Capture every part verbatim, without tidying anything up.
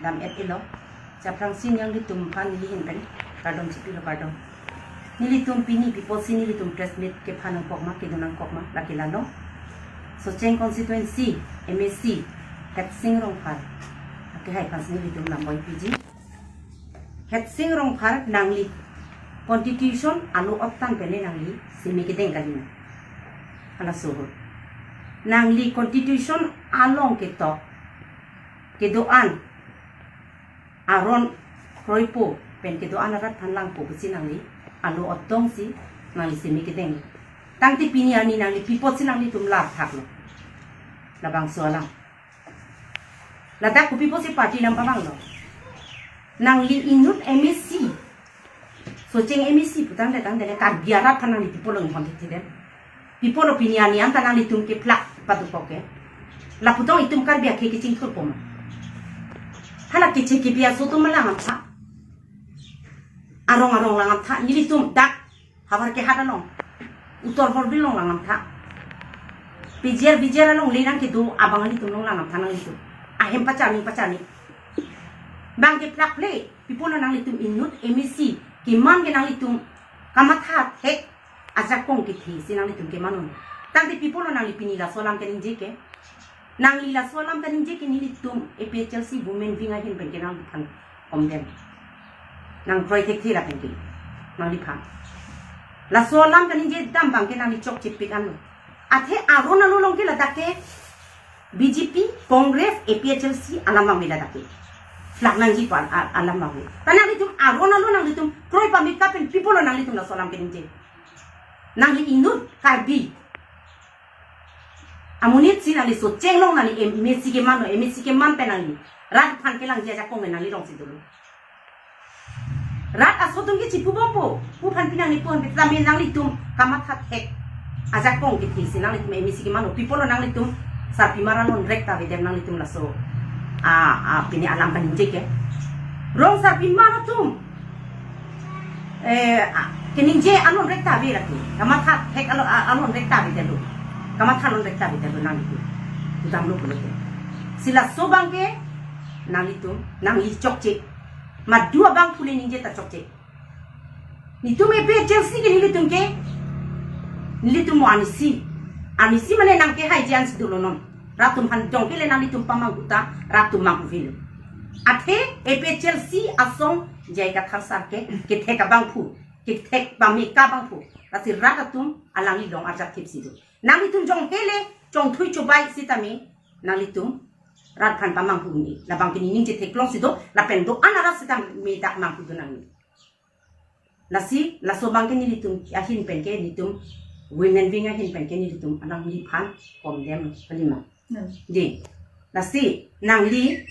Dam et elo. Aphrangsi nanglitum aphan neli ahin pen kardom chipilo, kardom. Nelitum pini pi apotsi nelitum press meet kepha nangkok ma, kedo nangkok ma, lake lalo. Socheng constituency M A C Hetsing Rongphar akehai aphansi nelitum lam boi piji. Hetsing Rongphar, nangli constitution alo ottan pen le nangli seme kedeng kalima. Halaso ahut nangli constitution along ketok kedo-an aron kroipo pen kedo-an arat aphan langpo pusi nangli alo otdongsi nangli seme kedeng. Tangte pini arni nangli pi apotsi nanglitum lar thaklo? Labangso alam. Ladak kopi apotsi party nangpabanglo? Nangli inut M A C, Socheng M A C putangte tangte le Karbi arat aphan nangli pi apotlo inghon thekthedetlo? Pi apotlo pini arni anta nanglitum kephlak padukok ke? Lapu tong itum Karbi akhei kechingthurpo ma? Hala keche kebi aso atum lang amtha. Arong arong lang amtha. Nelitum dak havar kehat along, Uttor Borbil along lang amtha. P G R V G R along le nangkedo abang nelitum along lang amtha nanglitum. Ahem pacharni pacharni. Bang kephlak le, pi apotlo nanglitum inut M A C keman ke nanglitum kamatha thek ajakong kethe si nanglitum keman un. Tangte pi apotlo nangli pini laso alam keningje ke? Nangli laso alam keningje ke nelitum A P H L C women wing ahin pen ke nangliphan komdem. Nangkroi thekthe lapen ke nangliphan. Laso alam keningje dam abang ke nangli chokchepik anlo. Athe aron alo along ke ladak ke B J P, Congress, A P H L C alam abang ke ladak ke phlak nangji pu a-, alam abang ke. Ta nanglitum aron alo nanglitum kroi pameka pen pi apotlo nanglitum laso alam keningje? Nangli inut Karbi amonit si nangli Socheng along nangli M A C kemanlo, M A C keman pen nangli rat aphan kelangji ajakong nangli alongsi dolo. Rat aso atum ke chipubompo pu aphan pi nangli pu aphan pi tame nanglitum kamatha thek ajakong kethe si nanglitum M A C kemanlo. Pi apotlo nanglitum sarpimar alon rek ta avedetlo nanglitum laso a, a, pini alam keningje ke? Rong sarpimar atum, eh, a, keningje alon rek ta ave lake. Kamatha thek alo, a, alon rek ta avedetlo. Kamatha alon rek ta avedetlo nanglitum. Damlo pulote. Si laso abang ke nanglitum, nangli chokche. Madu abang pu le ningje ta chokche. Nelitum A P H L C ke nelitum ke, nelitum mo anisi. Anisi mane nangkehai ji ansi dolo non. Rat atum aphan jong ke le nanglitum pamanghu ta rat atum manghu avelo. Athe A P H L C asong J I Kathar sir ke kethek abangphu, kethek pameka abangphu. Lasi rat atum alangli along arjap thipsi do. Nanglitum jong ke le chongthui chobai sitame nanglitum rat aphan pamanghu un-e. Labang ke ningje theklongsi do, lapen do-an arat sitame dak manghu do nangji. Lasi laso abang ke nelitum ahin pen ke, nelitum women wing ahin pen ke nelitum alangliphan komdem kalima. Hmm. Dei. Lasi nangli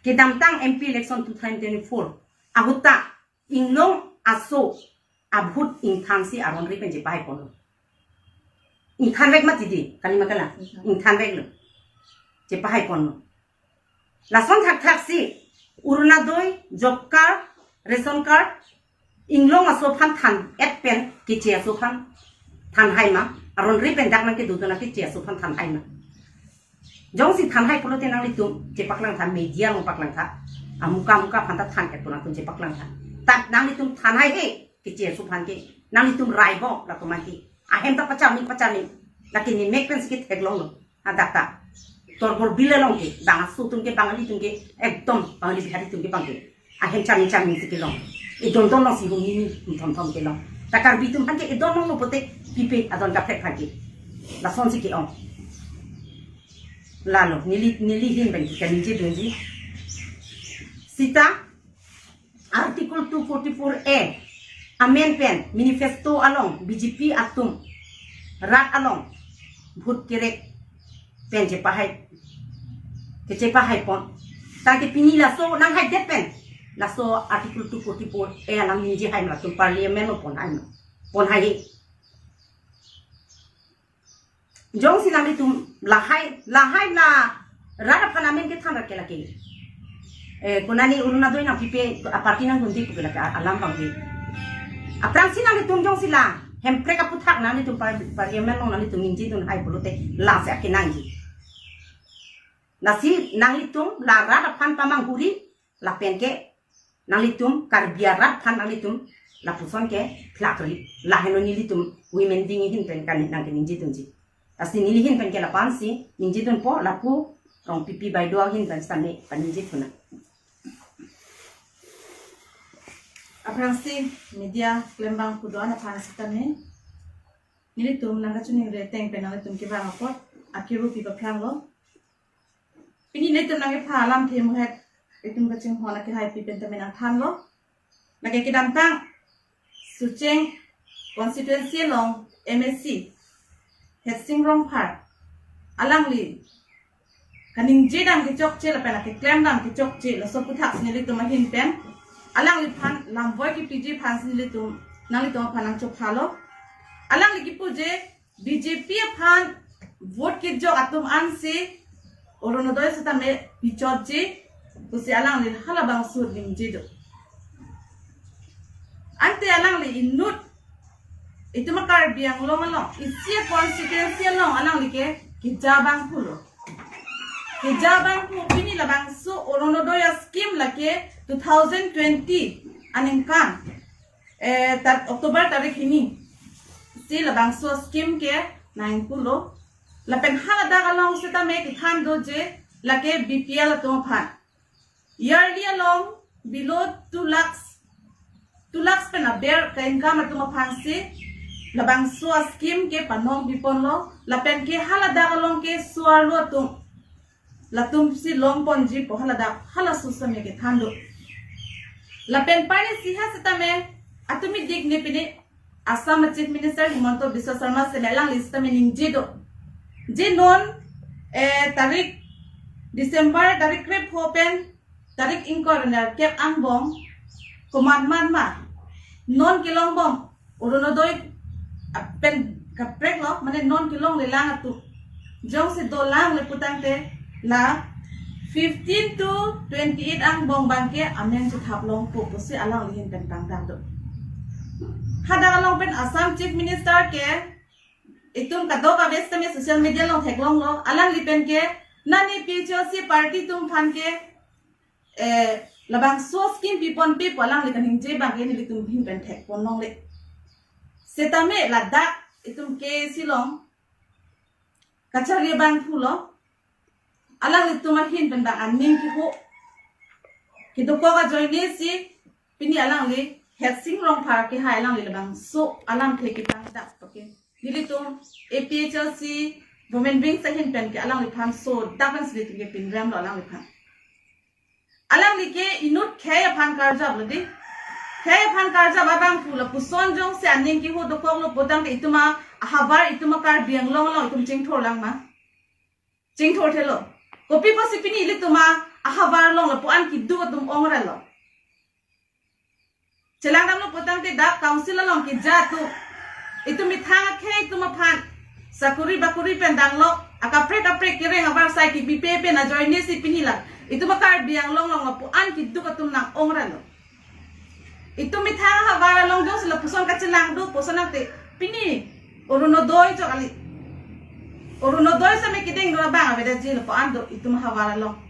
kedamtang M P election two thousand twenty-four ahut ta inglong aso a-vote ingthansi aron ri pen chepahai ponlo. Ingthanvek mati dei, kalima kala. Ingthan. Ingthanveklo. Chepahai ponlo. Lason thakthak si Orunodoi, job card, ration card, inglong aso aphan than-et pen keche aso aphan thanhai ma, aron ri pen dak nangkedo do nangkeche aso aphan thanhai ma. Jongsi thanhai pulote nanglitum chepaklang tha, media along paklang tha. Amuka amuka aphan ta than-et pu nangtum chepaklang tha. Ta nanglitum thanhai he, keche aso aphan ke. Nanglitum rai bo latum ahi. Ahem ta pacharni pacharni. Lake nemek pensi ketheklonglo. Hadak ta Uttor Borbil along ke, bang aso atum ke, Bangali atum ke, ekdom Bangali Bihari atum ke abang ke ahem charni charni si kelong. Edondon alongsi hum nini thom thom kelong. Ta Karbi atum aphan ke edondon lo pote pipe adon kaprek aphan ke. Lasonsi ke-ong. Lalo, neli, neli ahin pen ke kaningje dunji. Sita Article two forty-four A amen pen manifesto along B J P atum rat along vote kerek pen chepahai, kechepahai pon. Tangte pini laso nanghaidet pen laso Article two forty-four A alam ningje hai ma, latum Parliament lo ponhai ma, ponhai he. Jongsi nanglitum lahai, lahai la rat aphan amen kethan rat ke lake. Eh, konani Orunodoi nangpipe, a-party nangdunde pu ke lake a-, alam abang ke. Aphrangsi nanglitum jongsi la Hemprek aputhak nanglitum par-, Parliament along nanglitum ningje dunhai pulote lasi akenangji. Lasi nanglitum la rat aphan pamanghuri, lapen ke nanglitum Karbi arat aphan nanglitum lapuson ke phlakri. Lahenlo nelitum women wing ahin pen kan nangkeningje dunji. Lasi neli ahin pen ke lapu-ansi ningje dunpo, lapu Rongpipi baideo ahin pen sitame paningje dun nang. Aphrangsi media klembang kedo-an aphan sitame nelitum nangkachiningri ateng pen nanglitum kevang apot akiru pi paphranglo. Pini nelitum nangkepha alamthe muhet itum kachinghon akehai pi pen tame nangthanlo. Lake kedamtang Socheng constituency along M A C Headsing Rongphar, alangli kaningje dam kechokche lapen akeklem dam kechokche, laso aputhak si nelitum ahin pen alangliphan lamvoi kepiji aphan si nelitum nanglitum aphan nangchophalo. Alangli kipu je B J P aphan vote kejok atum ansi Orunodoi sitame pichotji pusi alangli halabangso ningje do. Ante alangli inut itum Karbi Anglong along isi constituency along alangli ke keja abangphu lo. Keja abangphu, pini labangso Orunodoi scheme lake two thousand twenty aningkan, eh, tar-, October tarik hini si labangso scheme ke nangpulo. Lapen haladak along sitame kethan do je lake B P L atum aphan, yearly along below two lakhs, two lakhs pen aber ka-income atum aphan si labangso scheme ke panong piponlo. Lapen ke haladak along ke suar lo atum, latum si longponji pu haladak halaso sitame kethan do. Lapen pani siha sitame atum idik ne pini Assam Chief Minister Himanta Biswa Sarma sitame alangli sitame ningje do je non, eh, tarik December tarik krepho pen tarik ingkoi ra nerkep angbong komatmat ma non kelongbom Orunodoi pen kaprek lo, mane non kelonglelang atum jongsi dolang le putangte la fifteen to twenty-eight angbong abangke amen chethap longpo pusi alangli ahin pen tangdam do. Hadak along pen Assam Chief Minister ke itum kadokave sitame social media along theklonglo, alangli pen ke nani P H L C party atum aphan ke, eh, labangso scheme piponpe pu alangli kaningje abangke nelitum ahin pen thekpon longle. Sitame ladak itum K A C along kachari abangphu lo, alanglitum ahin pen bang aning keho kedokok ajoine si pini alangli Headsing Rongphar akehai alangli labangso alamthe ketang dak, okay. Nelitum A P H L C women wing ahin pen ke alangliphan so dak pensi nelitum ke pinrem lo alangliphan. Alangli ke inut khei aphan karjap lo di. Khei aphan karjap abangphu lapuson jongsi aning keho dokok lo putangte itum ahavar itum Karbi Anglong along itum chingthur lang ma? Chingthur thelo. Kopi pusi pini ilitum ahavar along lapu-an keduk atum ong ra lo? Chelang damlo putangte dak council along keja atum, itum methang akhei atum aphan sakori bakori pen danglo, akaprek kaprek kereng avarsai kepipe pen ajoine si pini la itum Karbi Anglong along lapu-an keduk atum nang-ong ra lo? Itum methang ahavar along jongsi lapuson kachelang do puson nangte pini Orunodoi chok kali. Orunodoi sitame kedeng do abang avedetji lapu-an do itum ahavar along.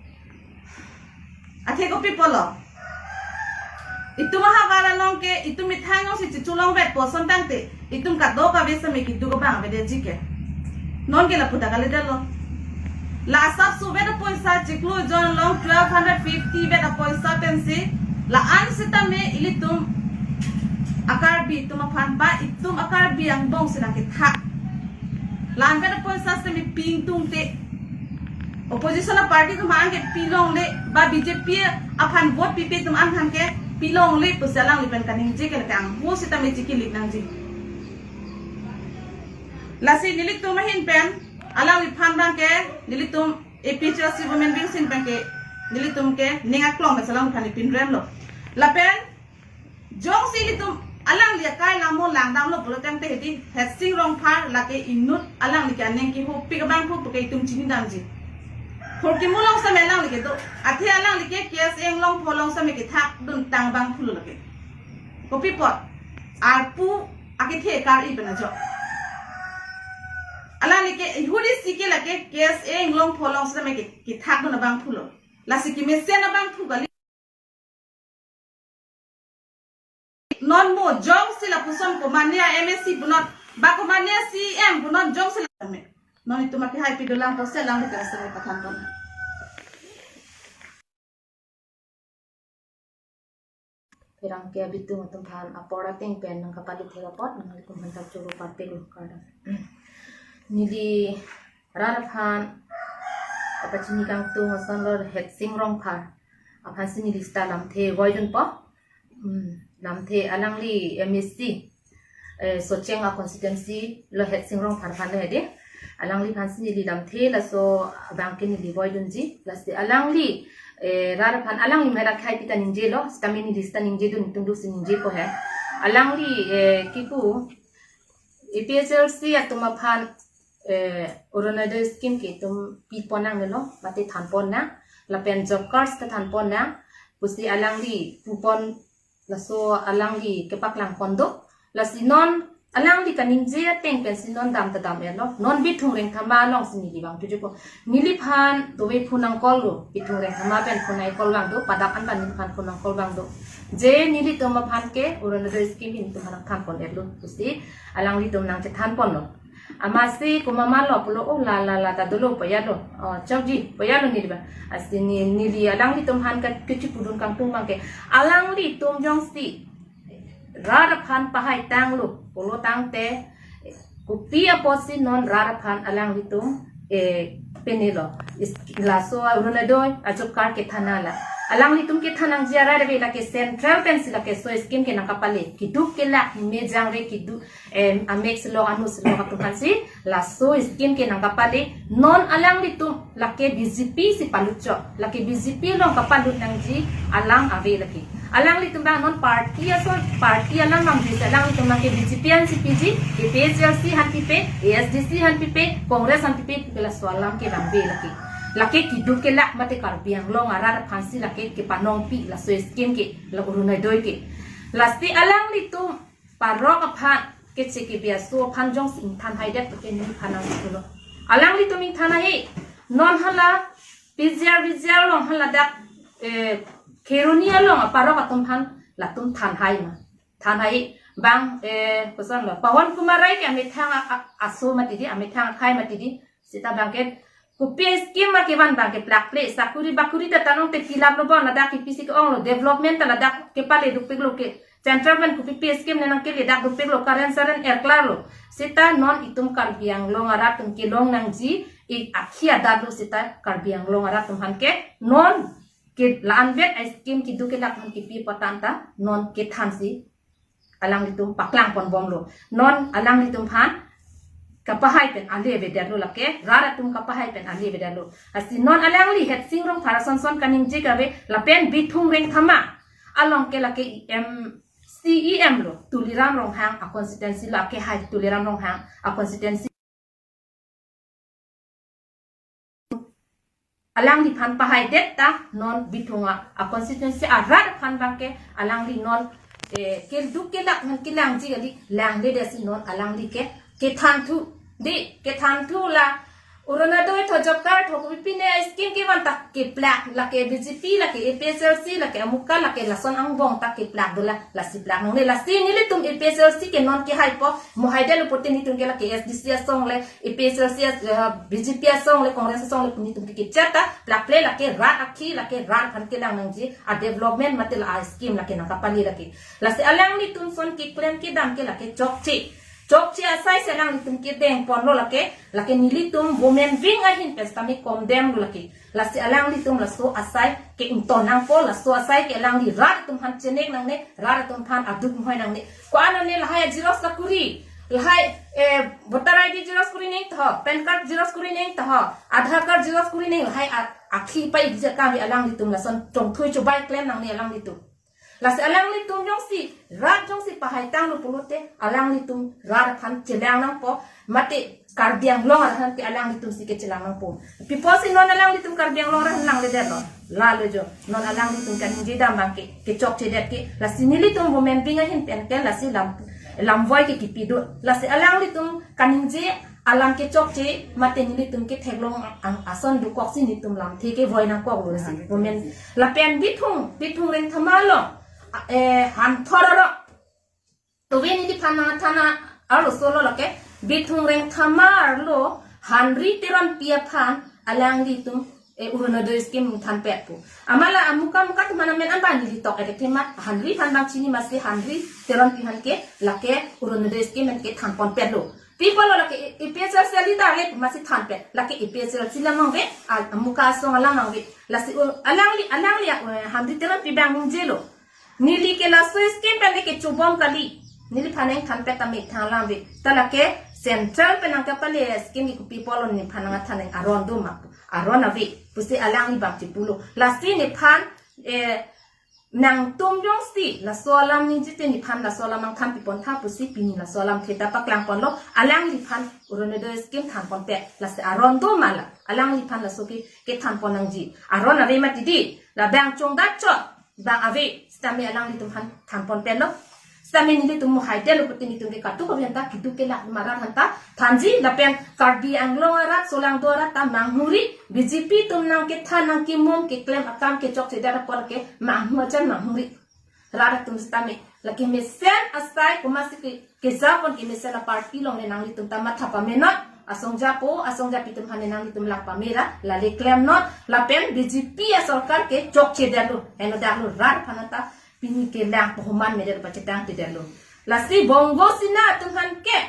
Athe kopi pulo? Itum ahavar along ke itum methang jongsi checholongvet puson tangte itum kadokave sitame keduk abang avedetji ke. Non ke lapu dak kali detlo. La asap suvet apoisa chiklo jon along twelve hundred fifty vet apoisa pensi la-an sitame ilitum a-Karbi atum aphan ba itum a-Karbi angbong si nangkethak. La-an vet apoisa sitame pi ingtungte opposition a-party atum aphan ke pilongle ba B J P aphan vote pipe atum aphan ke pilongle pusi alangli pen kaningje ke lake angho sitame chiki lik nangji. Lasi nelitum ahin pen alangliphan abangke nelitum A P H L C women wing ahin pen ke nelitum ke ning aklong mes alangliphan pinrem lo. Lapen jongsi ilitum alangli akai lamo langdamlo pulo tangte hedi Headsing Rongphar lake inut alangli ke aning kehopik abangphu puke itum chinidamji. Phurkimo along sitame alangli kedo. Athe alangli ke K S A Anglongpho along sitame kethak dun tang abangphu lo lake. Kopi apot? Arpu akethe kar-i pen ajok. Alangli ke ihudi si ke lake K S A inglong pholong sita me ke kethak dun abangphu lo. Lasi kemesen abangphu kali. Non mo jongsi lapuson komatne M A C punot ba komatne C E M punot jongsi la me. Non itum ake hai pidolang pose lang di kerasa pathan pon. Pirang ke abitung atum aphan apor ateng pen nangkapali thek apot nanglitum aphan ta choro parpek lo kardom. Neli rat aphan kapachini kangtung ason lo Hetsing Rongphar aphan si neli sita lamthe voidun po. Hmm, lamthe alangli M A C, eh, Socheng a constituency lo Hetsing Rongphar aphan lo hedi. Alangliphan si neli lamthe laso abang ke neli voidunji. Lasi alangli, eh, rat aphan alangli mera khai pita ningje lo, sitame neli sita ningje dun itum dusi ningje po he. Alangli, eh, kipu A P H L C atum aphan, eh, Orunodoi scheme ke itum pi pon nangne lo, mate than pon nang, lapen job cards ta than pon nang, pusi alangli pu pon laso alangli kepaklang pon do. Lasi non alangli kaningje ateng pensi non dam ta dam-et lo. Non Bithung Rengthama along si neli vang tuju po. Neliphan dove phone nang call lo. Bithung Rengthama pen phone nang call vang do. Padak an pen neliphan phone nang call vang do. Je nelitum aphan ke Orunodoi scheme nelitum aphan than pon-et lo. Pusi alanglitum nangchethan pon lo. Amatsi komat ma lo pulo, oh, la la la ta dolo paya lo. Oh, chokji paya lo neli ba. Lasi ne, neli alanglitum aphan ke kechipudun kangtung abang ke. Alanglitum jongsi rat aphan pahai tanglo pulo tangte, kopi apotsi non rat aphan alanglitum, eh, pene lo. Is-, laso Orunodoi a job card kethan nang la. Alanglitum kethan nangji arai ave lake central pensi lake laso scheme ke nangkapale. Keduk kelak mejang re keduk, em, amek silok anu silok atum aphan si laso scheme ke nangkapale. Non alanglitum lake B J P si palut chok. Lake B J P along kapalut nangji alam ave lake. Alanglitum bang non party ason, party alam bang jis alanglitum lake B J P aphan si piji, A P H L C aphan pipe, A S D C aphan pipe, Congress aphan pipe, pu ke laso alam ke bang ave lake. Lake keduk kelak mate Karbi Anglong arat aphan si lake kepanongpi laso scheme ke, la Orunodoi ke. Lasi alanglitum parok aphan, keche kebi aso aphan jongsi ingthan haidet ke neliphan nang pulo. Alanglitum ingthan hai, non hala P G R V G R along hala dak, eh, Kheroni along aparok atum aphan latum than hai ma. Than hai bang, eh, koson lo. Pawan Kumar Rai ke amethang a, a, aso mati di, amethang akhai mati di. Sita bang ke kopi scheme ma kevan bang ke plak ple, sakuri bakuri ta tanong te kilap lo bon ladak ke pisi ke-ong lo, development ta ladak kepale dukpik lo ke. Central government kopi scheme ne nangkele dak dukpik lo, current saren erklar lo. Sita non itum Karbi Anglong arat atum kelong nangji, i akhi adat lo sita Karbi Anglong arat atum aphan ke non ke la-anvet a scheme keduk kelak aphan kepi patan ta non kethan si alanglitum paklang pon bom lo. Non alanglitum aphan kapahai pen ale avedet lo lake, rat atum kapahai pen ale avedet lo. Lasi non alangli Hetsing Rongphar ason son kaningje kave lapen Bithung Rengthama along ke lake M C E M lo, Tuliram Ronghang a constituency lo, ake hai Tuliram Ronghang a constituency. Alangliphan pahaidet ta non Bithung a, a constituency arat aphan bang ke alangli non, eh, keduk kelak aphan kelangji kali, langledet si non alangli ke kethan thu. Di kethan thu la Orunodoi tho, job card tho, kopi pine scheme kevan ta keplak, lake B J P, lake A P H L C, lake amuka, lake lason angbong ta keplak dola, lasi plak nangne. Lasi nelitum A P H L C ke non kehai po, mo haidet lo pute nelitum ke lake A S D C asong le, A P H L C as-, eh, B J P asong le, Congress asong le, nelitum ke kechat ta plak ple, lake rat akhi, lake rat aphan kelang nangji a development mate la a scheme lake nangkapali lake. Lasi alanglitum son keklem kedam ke lake chokche. Chokche asai si alanglitum kedeng pon lo lake, lake nelitum women wing ahin pen sitame condemn lo lake. Lasi alanglitum laso asai ke ington nangpo, laso asai ke alangli rat atum aphan chenek nangne, rat atum aphan aduk mohoi nangne. Ko-an ne lahai xerox kakuri, lahai, eh, voter I D xerox kuri neng tho, PAN card xerox kuri neng tho, Aadhaar card xerox kuri neng, lahai a-, akhi pai dija kami alanglitum lason chongthui chobai klem nangne alanglitum. Lasi alanglitum jongsi, rat jongsi pahai tanglo pulote, alanglitum rat aphan chelang nangpo, mate Karbi Anglong arat aphan ke alanglitum si kechelang nangpo. Pi apotsi non alanglitum Karbi Anglong arat aphan langledet lo. Lalo jo, non alanglitum kaningje dam bang ke, kechokchedet ke, lasi nelitum women wing ahin pen ke, lasi lam, lamvoi ke kipi do. Lasi alanglitum kaningje Alam kechokche mate nelitum ketheklong ang ason dokok si nelitum lamthe kevoi nangkoklo si. Women lapen Bithung, Bithung Rengthama along, eh, Hanthor arong. Tuve neliphan nangthan arloso lo lake, Bithung Rengthama arlo Henry Teronpi aphan alanglitum, eh, Orunodoi scheme thanpet pu. Amala amuka muka teman amen anbang neli tok edek themat, Henry aphan bang chini masi Henry Teronpi aphan ke lake Orunodoi scheme ke thanponpetlo. Pi apotlo lake A P H L C leader le masi thanpet. Lake A P H L C alam mang ave, al-, amuka asong alam mang ave. Lasi, uh, alangli, alangli, uh, Henry Teronpi bang ningjelo. Neli ke laso scheme pen ke chobom kali. Neliphan nangthanpet ta methang alam ave. Ta lake central pen nangkepale scheme ke kopi apotlo neliphan nangthan nang aron do ma. Aron ave. Pusi alangli bang chipulo. Lasi nephan, eh, nangtum jongsi laso alam ningje te nephan laso alam nangthanpipon tha pusi pini laso alamthe ta paklangponlo, alangliphan Orunodoi scheme thanponpet, lasi aron do ma la, alangliphan laso ke, kethanpon nangji. Aron ave mati di, labang chongdat chot, bang ave, sitame alanglitum aphan thanponpetlo. Sitame nelitum mohai detlo pute nelitum ke kadokave aphanta, keduk kelak arat aphanta thanji, lapen Karbi Anglong arat, solangdo arat ta manghuri, B J P atum nangkethan nangkemum keklem akam kechokche det apor ke manghu ajan manghuri. Rat atum sitame lake mesen asai komatsi ke, kejapon kemesen aparty along le nanglitum ta matha pamenon, asong japo, asong japi atum aphan le nanglitum lang pamera, lale klemnon, lapen B J P asorkar ke chokche detlo, heno detlo, rat aphanta pini kelang pohoman medet pachethang te detlo. Lasi Bongo Sena atum aphan ke,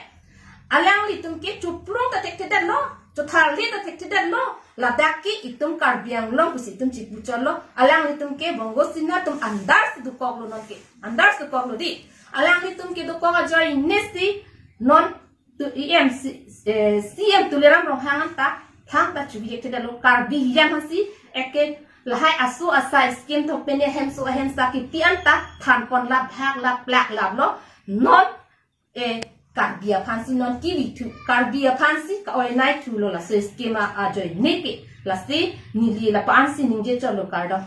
alanglitum ke chuplung ta thekthedetlo, chotharli ta thekthedetlo, ladak ke itum Karbi Anglong pusi itum chipuchotlo, alanglitum ke Bongo Sena atum andar si dokoklo non ke, andar si dokoklo di. Alanglitum ke dokok ajoine si non tu E M si, eh, C M Tuliram Ronghang anta thangta chubi thekthedetlo, Karbi hijan aphansi eke lahai aso asai scheme thok pen ahemso ahemsa kipi anta thanpon laphak laplak laplo, non, eh, Karbi aphansi non kivi thu, Karbi aphansi ka-oinai thulo laso scheme ajoine ke. Lasi neli la-ansi ningje chotlo, kardom.